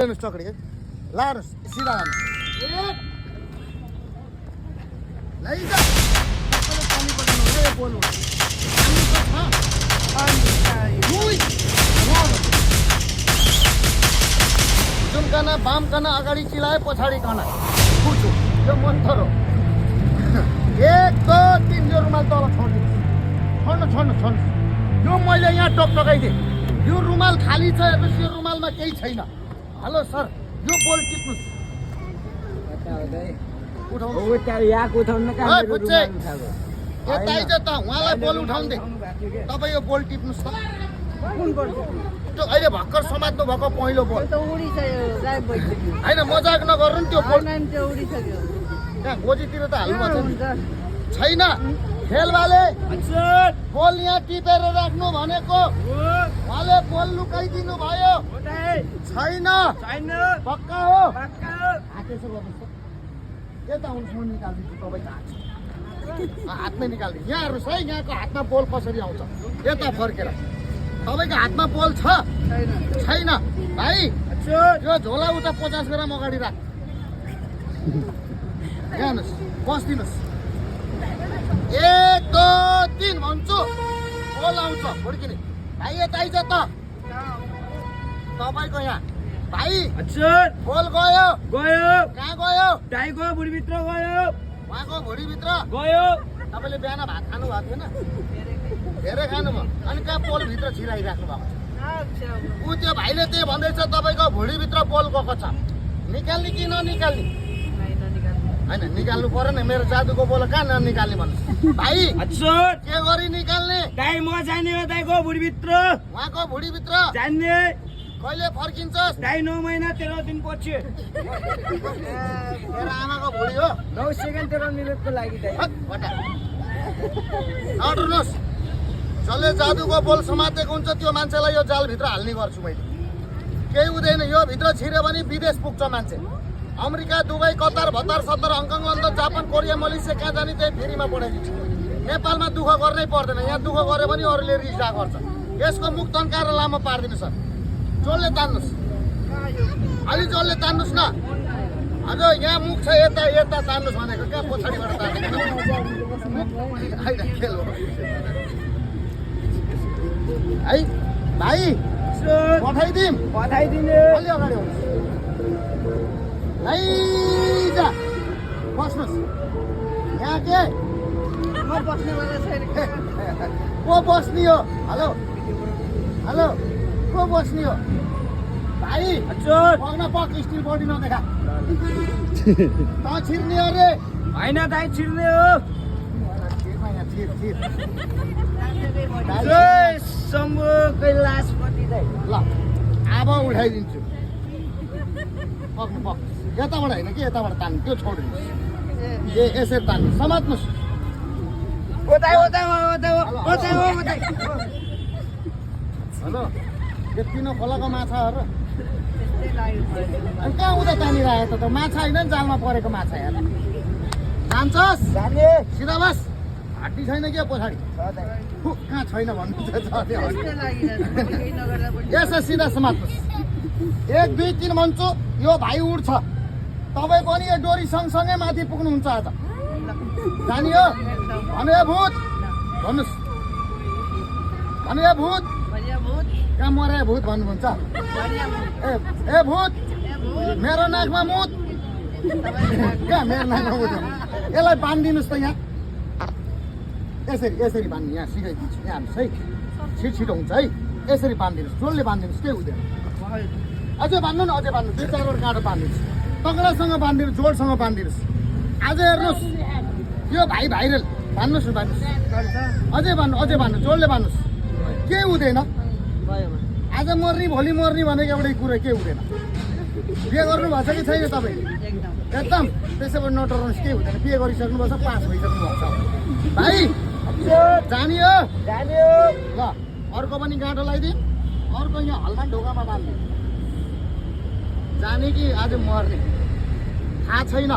चकडी लानुहोस् सिधा लानुहोस् लैजा पानी पठाउनु हो यो बोल्नु जुन काना बाम काना अगाडि चिलाए पछाडि काना पुछु यो मन्थर हो 1 2 3 यो रुमाल तल छोड्नु यो मैले यहाँ टकटकाइदिएँ यो रुमाल खाली छ हेर्नुहोस् यो रुमालमा केही छैन हेलो सर यो बोल टिप्नुहोस् यता आइज त उहाँलाई बोल उठाउँदै तपाईँ यो बोल टिप्नुहोस् त त्यो अहिले भर्खर समात्नु भएको पहिलो बोल होइन मजाक नगर्नु नि त्यो बोल त्यहाँ गोजीतिर त हाल्नु छैन खेलवाले बोल यहाँ टिपेर राख्नु भनेको उहाँले बोल लुकाइदिनु भयो छैन पक्का हो यता आउनुहोस् म निकालिदिन्छु तपाईँको हातमै निकालिदिन्छु यहाँ हेर्नुहोस् है यहाँको हातमा बोल कसरी आउँछ यता फर्केर तपाईँको हातमा बोल छ छैन भाइ यो झोला उता 50 ग्राम अगाडि राख यहाँ हेर्नुहोस् बस्दिनुहोस् 1 2 3 भन्छु बोल आउँछ फर्किने भाइ यता आइज त तपाईँको यहाँ भाइ बोल गयो कहाँ गयो दाइको भुँडीभित्र गयो उहाँको भुँडीभित्र गयो तपाईँले बिहान भात खानु भएको थिएन धेरै खानुभयो अनि कहाँ पोलभित्र छिराइराख्नु भएको ऊ त्यो भाइले त्यही भन्दैछ तपाईँको भुँडीभित्र पोल गएको छ निकाल्ने कि ननिकाल्ने होइन निकाल्नु पर्यो नि मेरो जादुको बोल कहाँ ननिकाल्ने भन्नुहोस् भाइ के गरी निकाल्ने दाइ म जाने हो दाइको भुँडीभित्र उहाँको भुँडीभित्र जान्ने कहिले फर्किन्छस् दाइ 9 महिना 13 दिन पछि मेरो आमाको भुँडी हो 9 सेकेन्ड 13 मिनटको लागि दाइ नडर्नुहोस् जसले जादुको बोल समातेको हुन्छ त्यो मान्छेलाई यो जालभित्र हाल्ने गर्छु मैले केही हुँदैन यो भित्र छिर्यो भने विदेश पुग्छ मान्छे अमेरिका दुबई कतार भतार सत्तर Hong Kong London Japan Korea Malaysia कहाँ जाने त्यही फेरिमा पठाइदिन्छु नेपालमा दुःख गर्नै पर्दैन यहाँ दुःख गऱ्यो भने अरूले रिसा गर्छ यसको मुख तन्काएर लामो पारिदिनु सर जोडले तान्नुहोस् अलि जोडले तान्नुहोस् न हजुर यहाँ मुख छ यता यता तान्नुहोस् भनेको क्या पछाडिबाट तान्नु खेल हो है भाइ पठाइदिने अलि अगाडि आउनुहोस् लैजा बस्नुहोस् यहाँ के को बस्ने हो हेलो को बस्ने हो भाइ पग्न पग स्टिल बडी नदेखा त छिर्ने अरे होइन दाइ छिर्ने हो शम्भु कैलाशपति दाइ ल अब उठाइदिन्छु पग्नु पग यताबाट होइन कि यताबाट तान्नु त्यो छोडिदिनुहोस् यसरी तान्नु समात्नुहोस् हेलो यो तिनो खोलाको माछाहरू अनि कहाँ उता तानिरहेको त माछा होइन नि जालमा परेको माछा हेर जान्छस् सिधा बस हड्डी छैन क्या पछाडि कहाँ छैन भन्नु यसो सिधा समात्नुहोस् 1 2 3 भन्छु यो भाइ उड्छ तपाईँ पनि यो डोरी सँगसँगै माथि पुग्नुहुन्छ आज जानियो भने भूत भन्नुहोस् भने भूत कहाँ मरे भूत भन्नुहुन्छ ए भूत मेरो नाकमा मुत कहाँ मेरो नाकमा मुत यसलाई बाँधिदिनुहोस् त यहाँ यसरी बाँध्नु यहाँ सिकाइदिन्छु यहाँ हाल्नुहोस् है छिटो हुन्छ है यसरी बाँधिदिनुहोस् जसले बाँधिदिनुहोस् केही हुँदैन अझै बाँध्नु न अझै बाँध्नु 2 4 वटा काँडो बाँधिदिनुहोस् तगडासँग बाँधिदिनुहोस् जोडसँग बाँधिदिनुहोस् आज हेर्नुहोस् यो भाइ भाइरल बाँध्नुहोस् न अझै बाँध्नु जोडले बाँध्नुहोस् केही हुँदैन आज मर्ने भोलि मर्ने भनेको एउटै कुरो केही हुँदैन बिहे गर्नु भएको छ कि छैन तपाईँले एकदम त्यसैबाट नडराउनुहोस् केही हुँदैन बिहे गरिसक्नुपर्छ पास भइसक्नु भएको छ भाइ जानियो ल अर्को पनि गाँठो लगाइदिउँ अर्को यहाँ हल्का ढोकामा बाँधिदिउँ जाने कि आज मर्ने थाहा छैन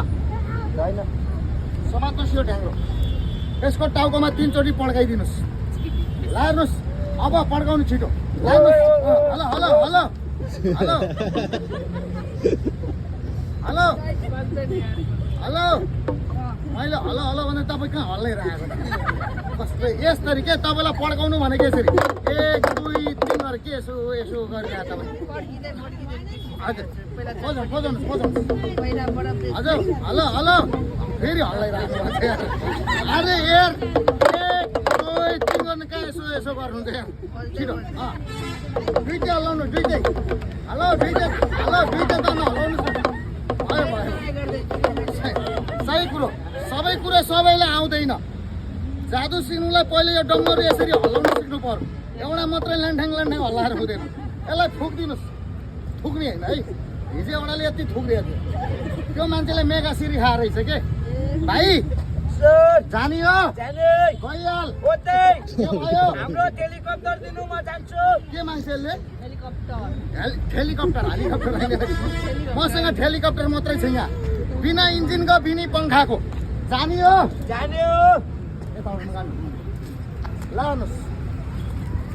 समात्नुहोस् यो ढ्याङ्ग्रो यसको टाउकोमा 3 चोटि पड्काइदिनुहोस् लानुहोस् अब पड्काउनु छिटो हेलो हेलो हेलो मैले हलो हलो भने तपाईँ कहाँ हल्लाइरहेको त कस्तो यसरी के तपाईँलाई पड्काउनु भनेको यसरी 1 2 3 गरेर के यसो यसो गरेर तपाईँ हजुर खोज्नुहोस् हजुर हलो हलो फेरि हल्लाइरहेको अरे यार 1 2 3 गर्ने कहाँ यसो यसो गर्नुहुन्छ यहाँ छिटो दुइटै हल्लाउनु दुइटै हलो दुइटै त नहल्लाउनुहोस् भयो भयो सही कुरो सबै कुरो सबैलाई आउँदैन जादु सिक्नुलाई पहिले यो डङ्गरो यसरी हल्लाउन सिक्नु पर्यो एउटा मात्रै ल्यान्ठ्याङ हल्लाएर हुँदैन यसलाई थुकिदिनुहोस् थुक्ने होइन है हिजो एउटाले यति थुक्रिएको थियो त्यो मान्छेले मेगा सिरी खाएर रहेछ के भाइ जाने हो गइहाल के भयो हाम्रो हेलिकप्टर दिनु म जान्छु के मान्छेले हेलिकप्टर होइन मसँग हेलिकप्टर मात्रै छ यहाँ बिना इन्जिनको बिना पङ्खाको जाने हो ल आउनुहोस्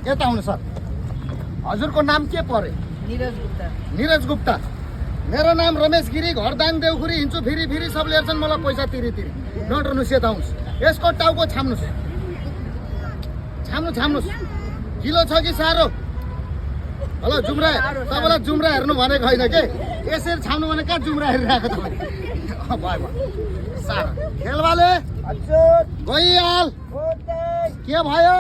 यता आउनु सर हजुरको नाम के पर्यो निरज गुप्ता मेरो नाम रमेश गिरी घर दाङ देउखुरी हिँड्छु फेरि सबले हेर्छन् मलाई पैसा तिरी नडर्नुहोस् यता आउनुहोस् यसको टाउको छाम्नुहोस् किलो छ कि साह्रो हेलो जुम्रा तपाईँलाई जुम्रा हेर्नु भनेको होइन के यसरी छाम्नु भने कहाँ जुम्रा हेरिरहेको तपाईँ भयो साह्रो खेलवाले गइहाल के भयो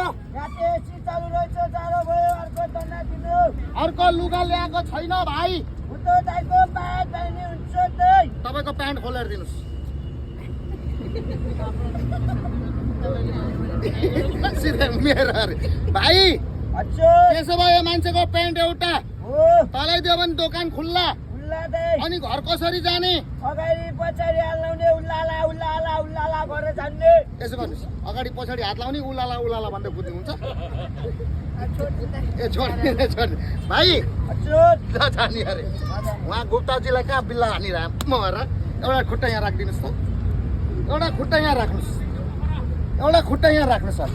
अर्को लुगा ल्याएको छैन भाइ तपाईँको प्यान्ट खोलेर दिनुहोस् मेरो अरे भाइ त्यसो भयो मान्छेको प्यान्ट एउटा तलाइदियो भने दोकान खुल्ला अनि घर कसरी जाने अगाडि पछाडि हात लाउने उल्लाला उल्लाला उल्लाला गरेर जान्ने यसो गर्नुहोस् अगाडि पछाडि हात लाउने उलाला भन्दै कुद्नु हुन्छ ए छोड भाइ जाने अरे उहाँ गुप्ताजीलाई कहाँ बिल्ला हानिरह म हेर एउटा खुट्टा यहाँ राखिदिनुहोस् त एउटा खुट्टा यहाँ राख्नुहोस् सर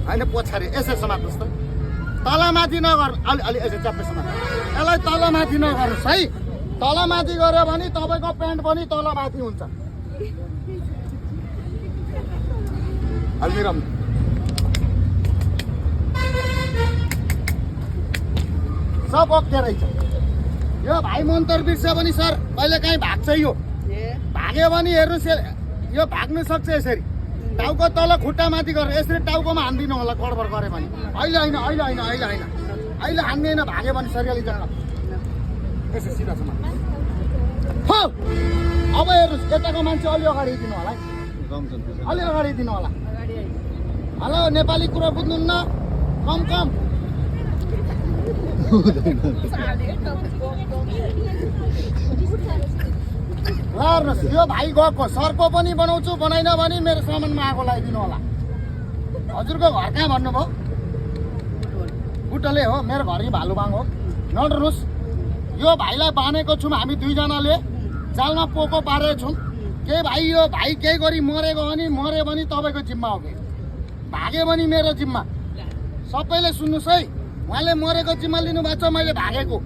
होइन पछाडि यसो समात्नुहोस् त तलमाथि नगर्नु अलि यसो च्याप्पै समात्नु यसलाई तलमाथि नगर्नुहोस् है तलमाथि गऱ्यो भने तपाईँको प्यान्ट पनि तलमाथि हुन्छ हल्दीराम सब ओके रहेछ यो भाइ मन्तर बिर्छ भने सर कहिले काहीँ भाग्छ यो भाग्यो भने हेर्नुहोस् यो भाग्न सक्छ यसरी टाउको तल खुट्टा माथि गरेर यसरी टाउकोमा हान्दिनु होला गडबड गऱ्यो भने अहिले हान्दैन भाग्यो भने सरियाली जान यसो सिधा छ हो अब हेर्नुहोस् यताको मान्छे अलि अगाडि दिनु होला हेलो नेपाली कुरो बुझ्नुहुन्न कम हेर्नुहोस् यो भाइ गएको सरको पनि बनाउँछु बनाइन भने मेरो सामानमा आगो लगाइदिनु होला हजुरको घर कहाँ भन्नुभयो बुटले हो मेरो घर यही भालुबाङ हो नडर्नुहोस् यो भाइलाई बानेको छौँ हामी दुईजनाले जालमा पोको पारेको छौँ केही भाइ यो भाइ केही गरी मर्यो भने तपाईँको जिम्मा हो कि भाग्यो भने मेरो जिम्मा सबैले सुन्नुहोस् है उहाँले मरेको जिम्मा लिनुभएको छ मैले भागेको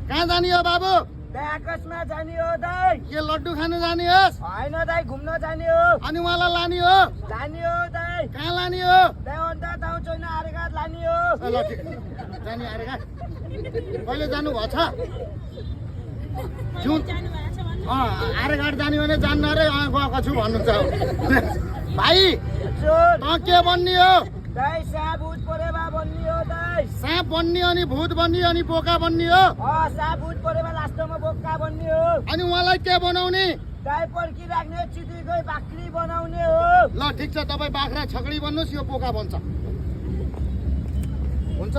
कहाँ जाने हो बाबु ब्याकसमा जाने हो दाइ के लड्डु खानु जाने होस् होइन दाइ घुम्न जाने हो अनि उहाँलाई लाने हो दाइ कहाँ लाने हो देवन्त दाउ छैन आरेघाट लाने हो ल ठिक जाने आरेघाट कहिले जानु भएको छ जुन आरेघाट जाने भने जान्न अरे गएको छु भन्नुहुन्छ भाइ त के बन्ने हो दाइ साँप भूत परेवा बन्ने हो दाइ साँप बन्ने अनि भूत बन्ने अनि बोका बन्ने हो साँप भूत परेवा लास्टमा बोका बन्ने हो अनि उहाँलाई के बनाउने गाई पर्खी राख्ने चिटिकै बाख्री बनाउने हो ल ठिक छ तपाईँ बाख्रा छकडी बन्नुहोस् यो बोका बन्छ हुन्छ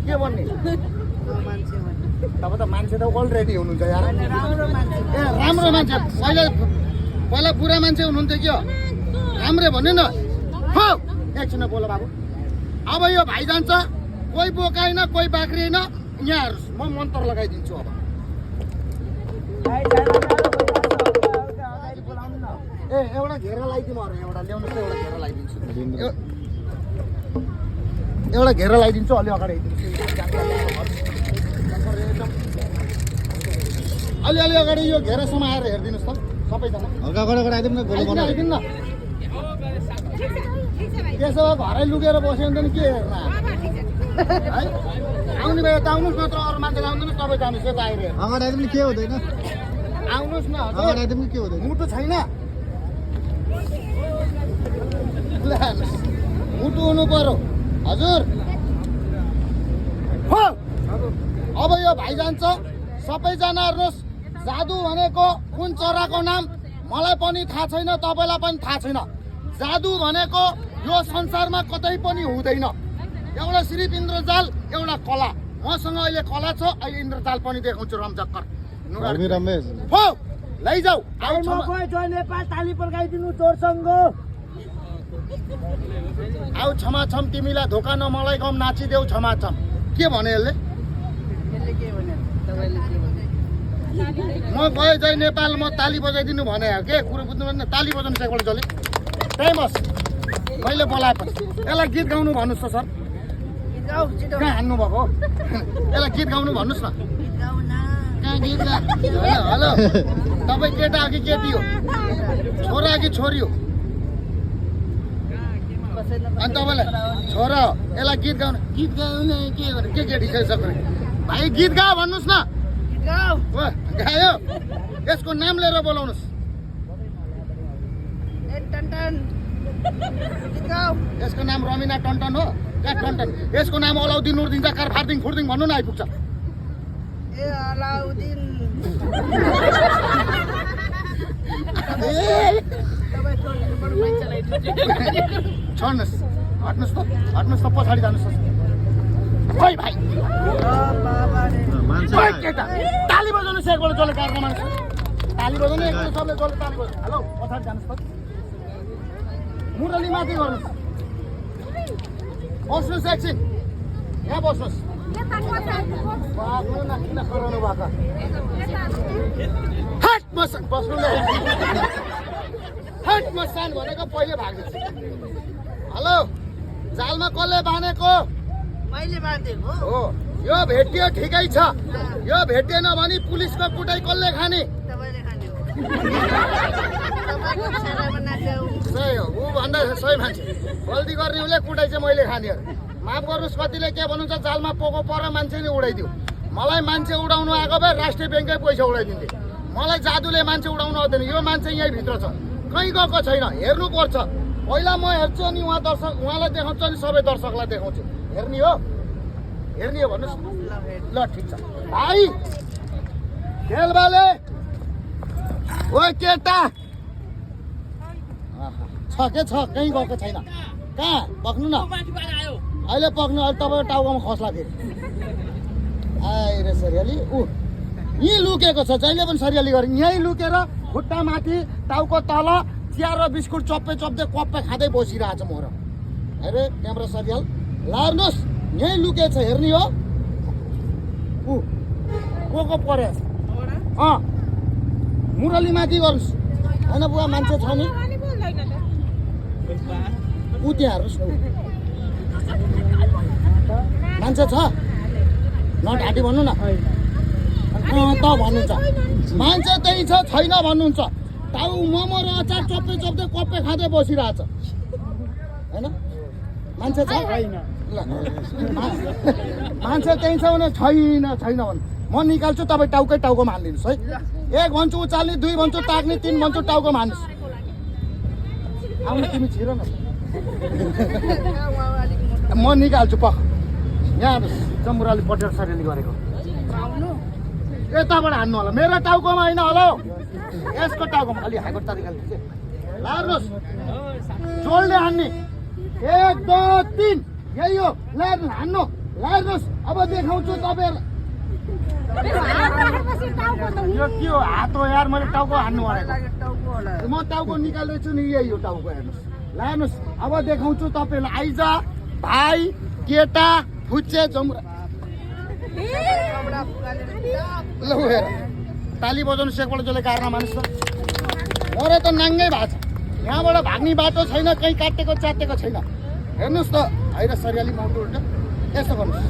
के बन्ने तपाईँ त मान्छे त अलरेडी हुनुहुन्छ यार ए राम्रो मान्छे पहिला बुढा मान्छे हुनुहुन्थ्यो कि राम्रै भन्नु न हो एकछिन बोल बाबु अब यो भाइ जान्छ कोही बोकाएन कोही बाख्री होइन यहाँ हेर्नुहोस् म मन्त्र लगाइदिन्छु अब ए एउटा घेरा लगाइदिउँ अरे एउटा ल्याउनुहोस् त एउटा घेरा लगाइदिन्छु एउटा घेरा लगाइदिन्छु अलि अगाडि अलि अगाडि यो घेरासम्म आएर हेरिदिनुहोस् त सबैजना हल्का अगाडि आइदिउँ न गोलो बनाएर आइदिनु न त्यसो भए घरै लुकेर बस्यो भने त के हेर्न है आउने भए त आउनुहोस् नत्र अरू मान्छे आउँदैन तपाईँ जानुहोस् यता आएर अगाडि आइदिउँ नि के हुँदैन आउनुहोस् न अगाडि आइदिउँ नि के हुँदैन मुटु छैन मुटु हुनु पर्यो हजुर हो अब यो भाइ जान्छ सबैजना हेर्नुहोस् जादु भनेको कुन चराको नाम मलाई पनि थाहा छैन तपाईँलाई पनि थाहा छैन जादु भनेको यो संसारमा कतै पनि हुँदैन एउटा सिर्फ इन्द्रजाल एउटा कला मसँग अहिले कला छ अहिले इन्द्रजाल पनि देखाउँछु रमझक्कर रमेश हो लैजाऊ नेपाल ताली पड्काइदिनु चोरसँग आऊ क्षमाछम तिमीलाई धोका न मलाई गम नाचिदेऊ क्षमाछम के भने यसले म गए चाहिँ नेपाल म ताली बजाइदिनु भने हो के कुरो बुझ्नु भने ताली बजाउनु एकपल्ट जसले फेमस मैले बोलाएपछि यसलाई गीत गाउनु भन्नुहोस् त सर कहाँ हान्नु भएको यसलाई गीत गाउनु भन्नुहोस् न कहाँ गीत गा हेलो तपाईँ केटा हो कि केटी हो छोरा कि छोरी हो अनि तपाईँलाई छोरा हो यसलाई गीत गाउनु के भने के ढिसाइसक्यो भाइ गीत गा भन्नुहोस् न गायो यसको नाम लिएर बोलाउनुहोस् यसको नाम रमिना टन्टन हो कहाँ टन्टन यसको नाम अलाउद्दिन नुरदिन जाकार फार्दिङ फुर्दिङ भन्नु न आइपुग्छ छोड्नुहोस् हट्नुहोस् त पछाडि जानुहोस् खोइ भाइ खोइ केटा ताली बजाउनुहोस् एकपल्ट जसले गार्न मान्छ ताली बजाउनु एकपल्ट सबले जसले ताली बजाउनु हेलो पछाडि जानुहोस् त मुरली माथि गर्नुहोस् बस्नुहोस् एकछिन यहाँ बस्नुहोस् बाग्नु न किन कराउनु भएको हट मसान बस्नु न हट मसान भनेको पहिले भाग्दैछु हेलो जालमा कसले बाँधेको मैले बाँधेको हो यो भेटियो ठिकै छ यो भेटिएन भने पुलिसको कुटाइ कसले खाने तपाईँले खाने हो तपाईँको इसारामा नाच्यो सही हो ऊ भन्दा सही मान्छे गल्ती गर्ने उसले कुटाइ चाहिँ मैले खाने हो माफ गर्नुहोस् कतिले के भन्नुहुन्छ जालमा पोको पर मान्छे नै उडाइदियो मलाई मान्छे उडाउनु आएको भए राष्ट्रिय ब्याङ्कै पैसा उडाइदिन्थे मलाई जादुले मान्छे उडाउनु आउँदैन यो मान्छे यहीँ भित्र छ कहीँ गएको छैन हेर्नुपर्छ पहिला म हेर्छु अनि उहाँलाई देखाउँछु अनि सबै दर्शकलाई देखाउँछु हेर्ने हो भन्नुहोस् ल ठिक छ भाइ खेलबाले ओ केटा छ के छ कहीँ गएको छैन कहाँ पक्नु न अहिले पक्नु अहिले तपाईँको टाउकोमा खस्ला फेरि आएर सरियाली ऊ यहीँ लुकेको छ जहिले पनि सरियाली गरे यहीँ लुकेर खुट्टा माथि टाउको तल चिया र बिस्कुट चप्पे कप्पे खाँदै बसिरहेछ मोर हेरे क्यामेरा सरियाल लार्नुहोस् यहीँ लुकेछ हेर्ने हो ऊ को परे मुरली माथि गर्नुहोस् होइन बुवा मान्छे छ नि ऊ त्यहाँ हेर्नुहोस् मान्छे छ नढाँटी भन्नु न त भन्नुहुन्छ मान्छे त्यही छ छैन भन्नुहुन्छ टाउ मोमो र अचार चप्पे कप्पे खाँदै बसिरहेछ होइन मान्छे छ ल मान्छे त्यही छ भने छैन भने म निकाल्छु तपाईँ टाउकोमा हालिदिनुहोस् है 1 भन्छु उचाल्ने 2 भन्छु ताक्ने 3 भन्छु टाउकोमा हाल्नुहोस् आउनु तिमी छिरो न म निकाल्छु यहाँ चमुराले पटेर सरियाली गरेको यताबाट हान्नु होला मेरो टाउकोमा होइन होला यसको टाउकोमा अलि हाइकोर्ट तरिकाले लार्नुहोस् जोडले हान्ने 1 2 3 यही हो हान्नु लार्नुहोस् अब देखाउँछु तपाईँहरूलाई यो के हो हात हो यार मैले टाउको हान्नु भनेको म टाउको निकाल्दैछु नि यही हो टाउको हेर्नुहोस् लानुहोस् अब देखाउँछु तपाईँहरूलाई आइज भाइ केटा फुच्चे जमुरा ल हेर ताली बजाउनु एकपल्ट जसले गार्न मानिस मोरे त नाङ्गै भएको छ यहाँबाट भाग्ने बाटो छैन, कहीँ काटेको च्यातेको छैन। हेर्नुहोस् त होइन सरियाली माउन्ट उल्टा यसो गर्नुहोस्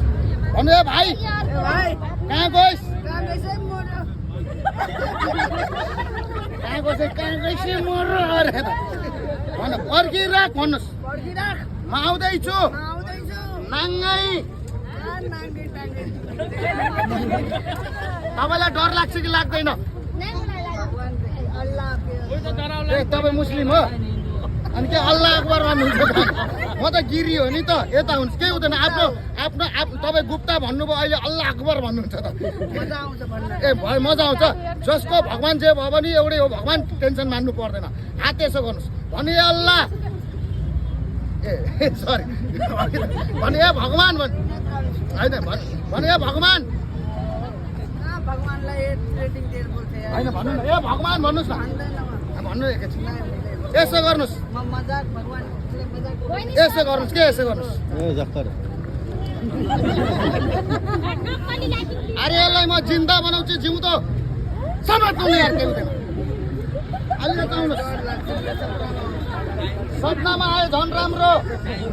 भन्नु ए भाइ कहाँ गइस् कहाँ गइस् मर अरे भन पर्खिराख भन्नुहोस् म आउँदैछु नाङ्गै। तपाईँलाई डर लाग्छ कि लाग्दैन? ए तपाईँ मुस्लिम हो अनि के अल्लाह अकबर भन्नुहुन्छ? म त गिरी हो नि त, यता हुन्छ केही हुँदैन। आफ्नो तपाईँ गुप्ता भन्नुभयो, अहिले अल्लाह अकबर भन्नुहुन्छ त। ए भयो मजा आउँछ। जसको भगवान जे भयो भने एउटै हो भगवान, टेन्सन मान्नु पर्दैन। हात यसो गर्नुहोस् भने अल्लाह ए सरी भने ए भगवान होइन भने ए भगवान होइन भन्नु न ए भगवान भन्नुहोस् न भन्नु एकैछिन यसो गर्नुहोस् यसो गर्नुहोस् के यसो गर्नुहोस् अरे यसलाई म जिन्दा बनाउँछु जिउँदो समात्नु यार के हुँदैन। अहिले आउनुहोस् सपनामा आयो झन् राम्रो।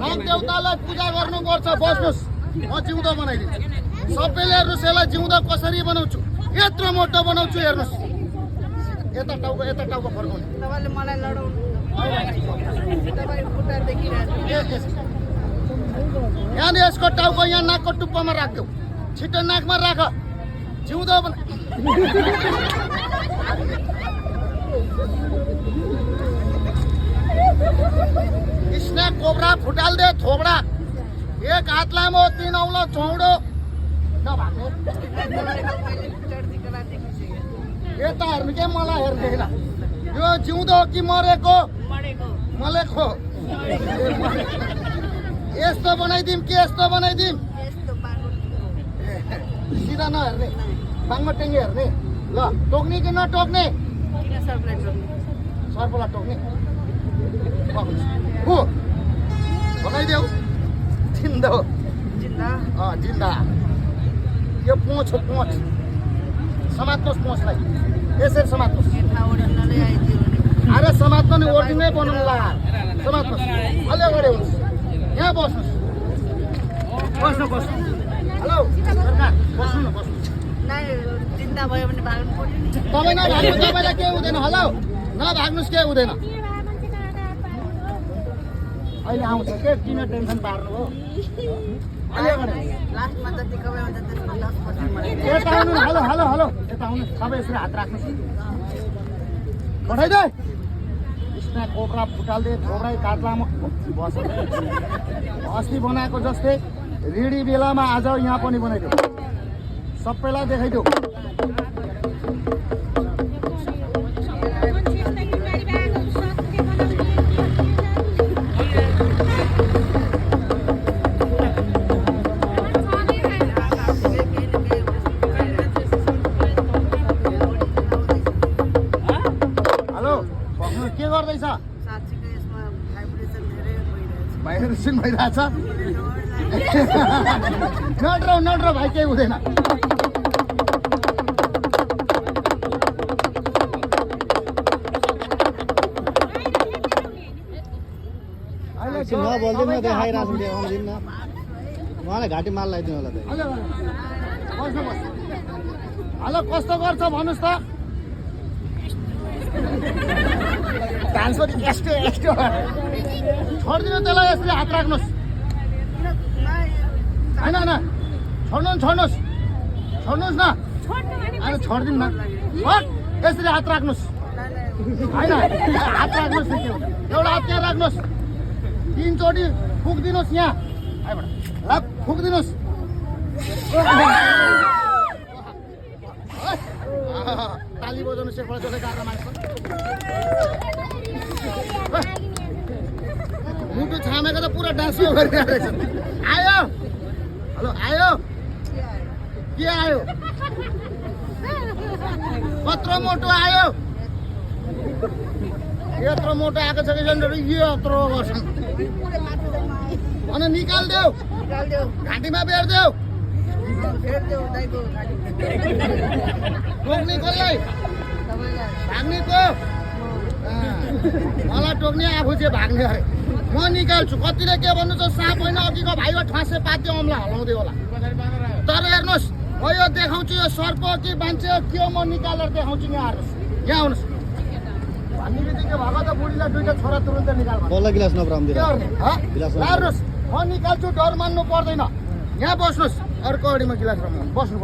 नाग देवतालाई पूजा गर्नुपर्छ। बस्नुहोस् म जिउँदो बनाइदिन्छु। सबैले हेर्नुहोस् यसलाई जिउँदो कसरी बनाउँछु, यत्रो मोटो बनाउँछु। हेर्नुहोस् यता टाउको फर्काउने यहाँ यसको टाउको यहाँ नाकको टुप्पामा राखिदेऊ, छिटो नाकमा राख जिउँदो स्नेक कोब्रा फुटाल दे थोबड़ा एक हात लामो 3 औलो चौडो नभाग्ने यता हेर्नु के मलाई हेर्दैन। यो जिउँदो कि मरेको मलेको यस्तो बनाइदिउँ कि यस्तो बनाइदिउँ सिधा नहेर्ने बाङ्गो टेङ्गे हेर्ने ल टोक्ने कि नटोक्ने सर्पलाई टोक्ने हो बनाइदेऊ जिन्दा हो जिन्दा यो पोच हो पोच समात्नुहोस् पोचलाई यसरी समात्नुहोस् अरे समात्नु नि ओर्जिनै बनाउनु ला समात्नुहोस् अलि अगाडि हुनुहोस् यहाँ बस्नुहोस् बस्नु हेलो सरकार बस्नु न बस्नु तपाईँ नभाग्नु तपाईँलाई केही हुँदैन हेलो नभाग्नुहोस् केही हुँदैन अहिले आउँछ के किन टेन्सन पार्नु हो यता आउनु हेलो हेलो हेलो यता आउनु सबै यसरी हात राख्नुहोस् पठाइदे स्नेक कोब्रा फुटाल्दे थोब्रै काट्लामा बस अस्ति बनाएको जस्तै रिडी बेलामा आज यहाँ पनि बनाइदेऊ सबैलाई देखाइदेऊ। के गर्दैछ भाइब्रेसन भइरहेछ नडराउ भाइ केही हुँदैन। नबोल्दिनँ देखाइरहेको छु आउँदिन उहाँलाई घाँटी माल लगाइदिनु होला हेलो कस्तो गर्छ भन्नुहोस् त डान्स पनि यस्तो छोडिदिनु त्यसलाई यसरी हात राख्नुहोस् होइन छोड्नुहोस् न अहिले छोडिदिनु न यसरी हात राख्नुहोस् होइन हात राख्नुहोस् के हुन्छ एउटा हात त्यहाँ राख्नुहोस् 3 चोटि फुक्दिनुहोस् यहाँ ल फुक्दिनुहोस् ताली बजाउनु शेखर जसै गाह्रो मान्छ मुटु छामेको त पुरा डान्स गरिरहेको रहेछ। आयो हेलो आयो के आयो कत्रो मोटो आयो यत्रो मोटो आएको छ कि यत्रो गर्छन् अनि निकालिदेऊ घाँटीमा बेर्देऊ टोक्ने कसलाई भाग्ने को मलाई टोक्ने आफू चाहिँ भाग्ने अरे म निकाल्छु कतिले के भन्नु छ साप होइन अघिको भाइको ठाँसे पाते अम्ला हलाउँदै होला तर हेर्नुहोस् म यो देखाउँछु यो सर्प हो कि मान्छे हो के हो म निकालेर देखाउँछु यहाँ आउनुहोस् यहाँ आउनुहोस् भन्ने बित्तिकै भएको त बुढीलाई दुईटा छोरा तुरुन्तै निकाल बल्ल गिलास नपराउँदैन के गर्ने हेर्नुहोस् म निकाल्छु डर मान्नु पर्दैन यहाँ बस्नुहोस् अर्को अगाडिमा गिलास बस्नु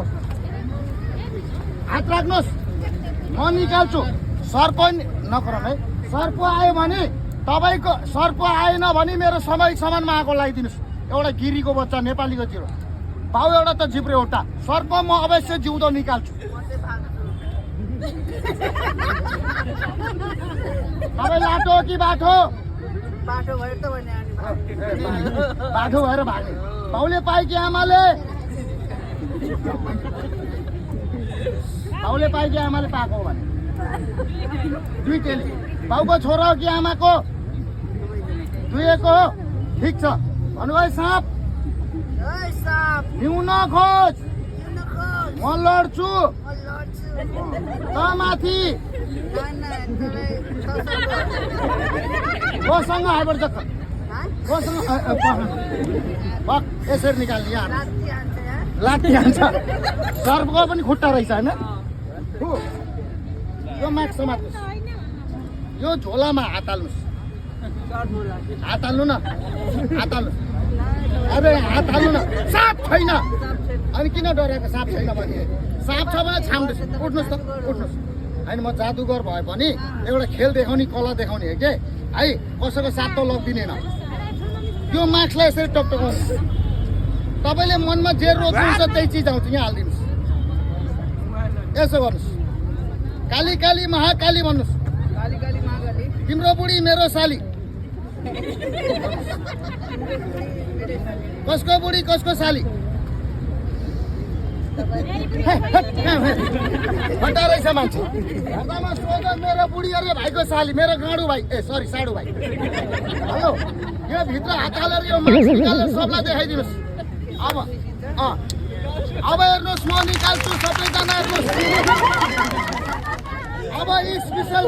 हात राख्नुहोस् म निकाल्छु सर्प नगरौँ है सर्प आयो भने तपाईँको सर्प आएन भने मेरो सामूहिक सामानमा आगो लगाइदिनुहोस् एउटा गिरीको बच्चा नेपालीको जिरो भाउ एउटा त जिब्रो एउटा सर्प म अवश्य जिउँदो निकाल्छु तपाईँ लाटो हो कि बाटो बाटो भएर त भने बाटो भएर भाग्ने भाउले पाए कि आमाले भाउले पाए कि आमाले पाएको हो भने दुईटेले भाउको छोरा हो कि आमाको दुईको हो ठिक छ भन्नुभयो साँप हिउँ नखोज म लड्छु त माथि कोसँग आइबाट चक्कर कोसँग यसरी निकाल्ने यहाँ लाठी हान्छ सर्पको पनि खुट्टा रहेछ होइन यो माग समात्नुहोस् यो झोलामा हात हाल्नुहोस् हात हाल्नु न हात हाल्नु अरे हात हाल्नु न साप छैन अनि किन डराएको साप छैन भने साप छ भने छाम्दैछ उठ्नुहोस् त उठ्नुहोस् होइन म जादुगर भए पनि एउटा खेल देखाउने कला देखाउने हो के है कसैको साथ त लगिदिनेन यो मार्क्सलाई यसरी टकटकाउनु तपाईँले मनमा जे रोज्नुहुन्छ त्यही चिज आउँछ यहाँ हालिदिनुहोस् यसो गर्नुहोस् काली काली महाकाली भन्नुहोस् तिम्रो बुढी मेरो साली कसको बुढी कसको साली फटा रहेछ मान्छे मेरो बुढी अरे भाइको साली मेरो गाडु भाइ ए सरी साडु भाइ हेलो यो भित्र हात हालेर यो मासु निकालेर सबलाई देखाइदिनुहोस् अब हेर्नुहोस् म निकाल्छु सबैजना हेर्नुहोस् अब स्पेसल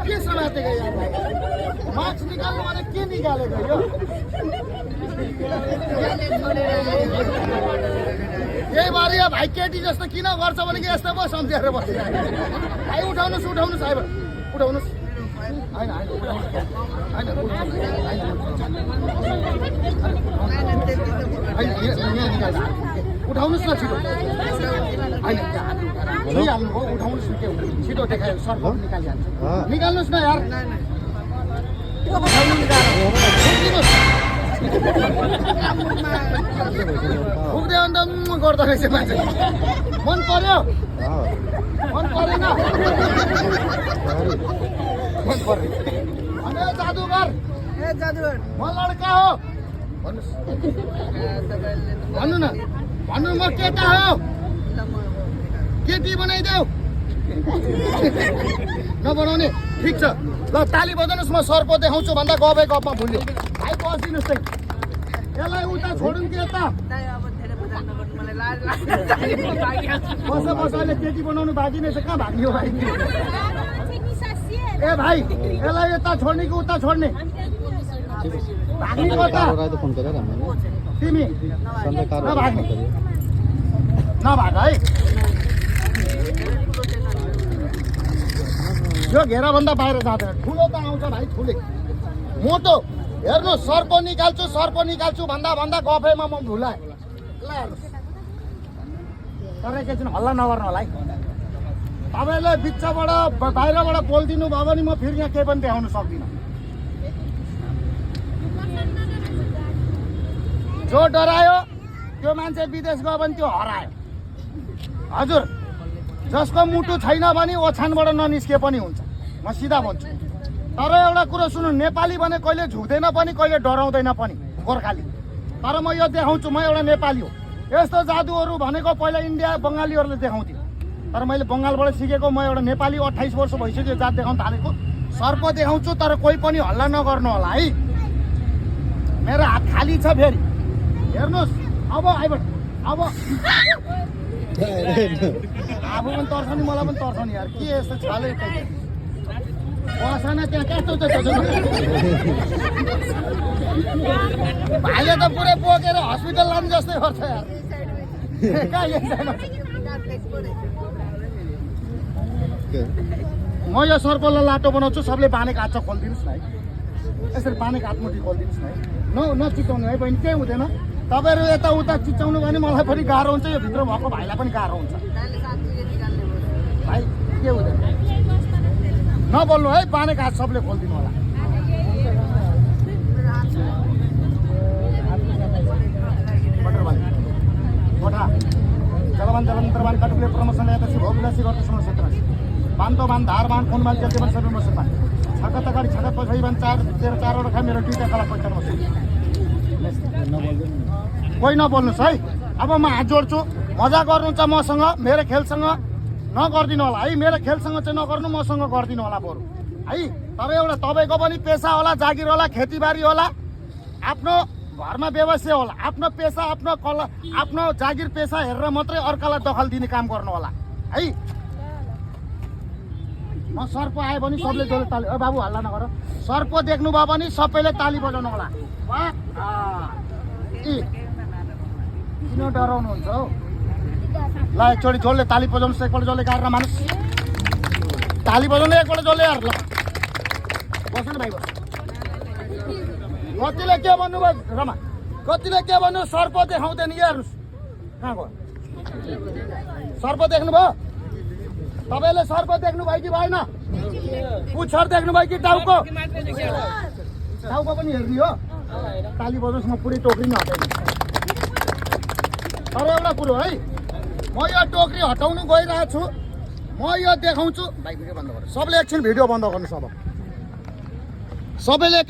के समातेको यहाँ मार्क्स निकाल्नु भने के निकालेको यो यही भएर यो भाइ केटी जस्तो किन गर्छ भने कि यस्तो पो सम्झेर बस्छ भाइ उठाउनुहोस् उठाउनुहोस् आइब उठाउनुहोस् होइन उठाउनुहोस् न छिटो छुइहाल्नुभयो उठाउनुहोस् न के छिटो देखायो सर्फ निकालिहाल्छु निकाल्नुहोस् न यार पुग्दै अन्त गर्दो रहेछ मान्छे मन पर्यो मन परेन मन पर्यो अनि जादुगर म लड्का हो भन्नुहोस् भन्नु न भन्नु म केटा हो केटी बनाइदेऊ नबनाउने ठिक छ ल ताली बजाउनुहोस् म सर्प देखाउँछु भन्दा गफै गफमा भुल्यो भाइ बसिदिनुहोस् त यसलाई उता छोडौँ कि यता बस बस अहिले केटी बनाउनु बाँकी नै छ कहाँ भाग्ने हो भाइ ए भाइ यसलाई यता छोड्ने कि उता छोड्ने भाग्ने कता तिमी नभाग्ने नभाग है यो घेराभन्दा बाहिर जाँदैन ठुलो त आउँछ भाइ ठुलै मोटो हेर्नु सर्प निकाल्छु भन्दा भन्दा गफैमा म भुलाएँ ल तर एकैछिन हल्ला नगर्नु होला है तपाईँले बिचबाट बाहिरबाट बोलिदिनु भयो भने म फेरि यहाँ केही पनि देखाउनु सक्दिनँ जो डरायो त्यो मान्छे विदेश गयो भने त्यो हरायो हजुर जसको मुटु छैन भने ओछ्यानबाट ननिस्के पनि हुन्छ म सिधा भन्छु तर एउटा कुरो सुन्नु नेपाली भने कहिले झुक्दैन पनि कहिले डराउँदैन पनि गोर्खाली तर म यो देखाउँछु म एउटा नेपाली हो यस्तो जादुहरू भनेको पहिला इन्डिया बङ्गालीहरूले देखाउँथ्यो तर मैले बङ्गालबाट सिकेको म एउटा नेपाली 28 वर्ष भइसक्यो जात देखाउन थालेको सर्प देखाउँछु तर कोही पनि हल्ला नगर्नु होला है मेरो हात खाली छ फेरि हेर्नुहोस् अब आइबाट अब आफू पनि तर्छ नि मलाई पनि तर्छ नि यार के यस्तो छाले बसाना त्यहाँ कस्तो भाइले त पुरै बोकेर हस्पिटल लाने जस्तै गर्छ यार कहाँ यही छैन म यो सर्कललाई लाटो बनाउँछु सबले बानेको हात खोलिदिनुहोस् न है यसरी बानेको हातमुठी खोलिदिनुहोस् न है नचिचाउनु है बहिनी केही हुँदैन तपाईँहरू यताउता चिचाउनु भने मलाई पनि गाह्रो हुन्छ यो भित्र भएको भाइलाई पनि गाह्रो हुन्छ भाइ के हुँदैन नबोल्नु है बानेको हात सबले खोलिदिनु होला कोठा जलवान जलन्तरवान कटुकले प्रमोसन ल्याएपछि भोगिलासी गर्दै समस्या क्षेत्र बान्तो बान धार बान फोन बान जल्दी बान सबै मसन बान छकत अगाडि छकत पछि बान 4 खा मेरो दुईटा कला 95 कोही नबोल्नुहोस् है अब म हात जोड्छु मजा गर्नुहुन्छ मसँग मेरो खेलसँग नगरिदिनु होला है मेरो खेलसँग चाहिँ नगर्नु मसँग गरिदिनु होला बरु है तर एउटा तपाईँको पनि पेसा होला जागिर होला खेतीबारी होला आफ्नो घरमा व्यवसाय होला आफ्नो पेसा आफ्नो जागिर पेसा हेरेर मात्रै अर्कालाई दखल दिने काम गर्नु होला है म सर्प आयो भने सबले जोले ताली ओ बाबु हल्ला नगर सर्प देख्नुभयो भने सबैले ताली बजाउनु होला किन डराउनुहुन्छ हौ ल एकचोटि जोडले ताली बजाउनुहोस् एकपल्ट जोडले गाडेर मानुस् ताली बजाउनु एकपल्ट जोडले यार ल बस न भाइ बस कतिले के भन्नुभयो रमा कतिले के भन्नु सर्प देखाउँदैन हेर्नुहोस् कहाँ गयो सर्प देख्नुभयो तपाईँले सर्प देख्नु भयो कि भएन पुच्छर देख्नु भयो कि टाउको पनि हेर्ने हो ताली बजाउनुहोस् म पुरै टोकरी नै हटाइदिन्छु तर एउटा कुरो है म यो टोकरी हटाउनु गइरहेको छु म यो देखाउँछु भाइ भिडियो बन्द गर्नु सबले एकछिन भिडियो बन्द गर्नु सबैले